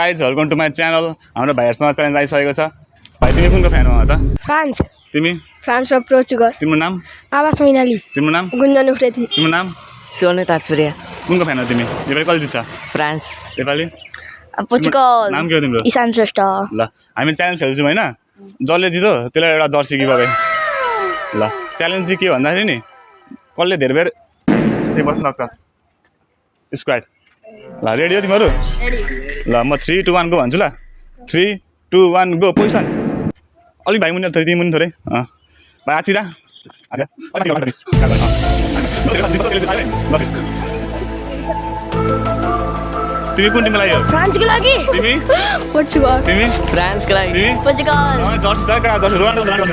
Guys welcome to my channel. हाम्रो भाइहरूसँग challenge आइसकेको छ। भाइ तिमी कुनको फ्यान हो त? फ्रान्स। तिमी? फ्रान्स र पोर्चुगल। तिम्रो नाम? आवास मैनाली। तिम्रो नाम? गुन्जन उप्रेती। तिम्रो नाम? सोनु ताजपुरिया। कुनको फ्यान हो तिमी? नेपाली कसले जित्छ? फ्रान्स। नेपाली? पोर्चुगल। नाम के हो तिम्रो? ईशान श्रेष्ठ। ल हामी च्यालेन्ज खेल्छौँ हैन? जसले जित्यो त्यसलाई एउटा जर्सी गिफ्ट गरे। ल च्यालेन्ज चाहिँ के भन्दाखेरि नि कसले धेरै बेर चाहिँ बस्न सक्छ स्क्वाड। ल रेडी हो तिमीहरू? ल म 3 2 1 गो भन्छु ल। 3 2 1 गो पोजिसन। अलिक भाइ मुनि थोरै तिमी मुनि थोरै भाइ आछिदा तिमी कुन टिमको लागि हो? फ्रान्सको लागि। तिमी? पोर्चुगल। तिमी? फ्रान्सको लागि। तिमी? पोर्चुगल। जर्सी छ का जर्सी रोनाल्डो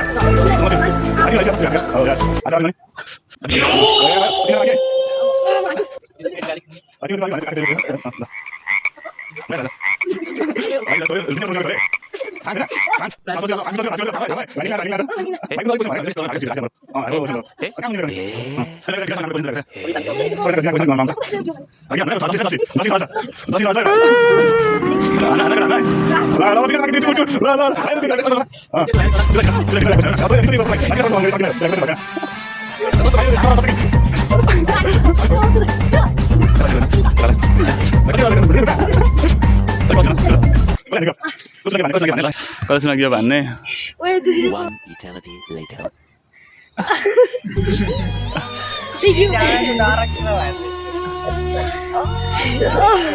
कसमा के भन्ने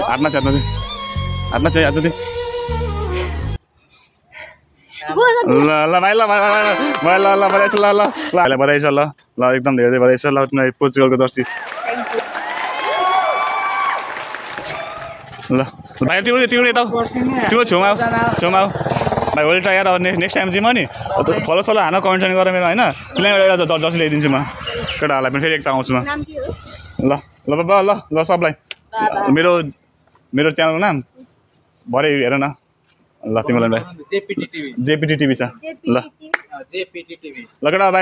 हातमा हातमा चाहिँ हातमा ल ल भाइ ल भाइ भाइ ल ल बधाई छ ल ल ल बधाई छ ल ल एकदम धेरै बधाई छ ल तिमीलाई पोर्चुगलको जर्सी ल भाइ तिम्रो तिम्रो यता तिम्रो छेउमा आऊ भाइ होल्ड ट्राई अब नेक्स्ट टाइम चाहिँ म नि फलो सलो हान कमेन्ट गरेर मेरो होइन तिमीलाई एउटा जर्सी ल्याइदिन्छु म केटाहरूलाई पनि फेरि एकता आउँछु म ल ल बाबा ल ल सबलाई मेरो मेरो च्यानलको नाम भरे हेर न ल तिमीलाई जेपीटी टिभी छ ल ल केटा भाइ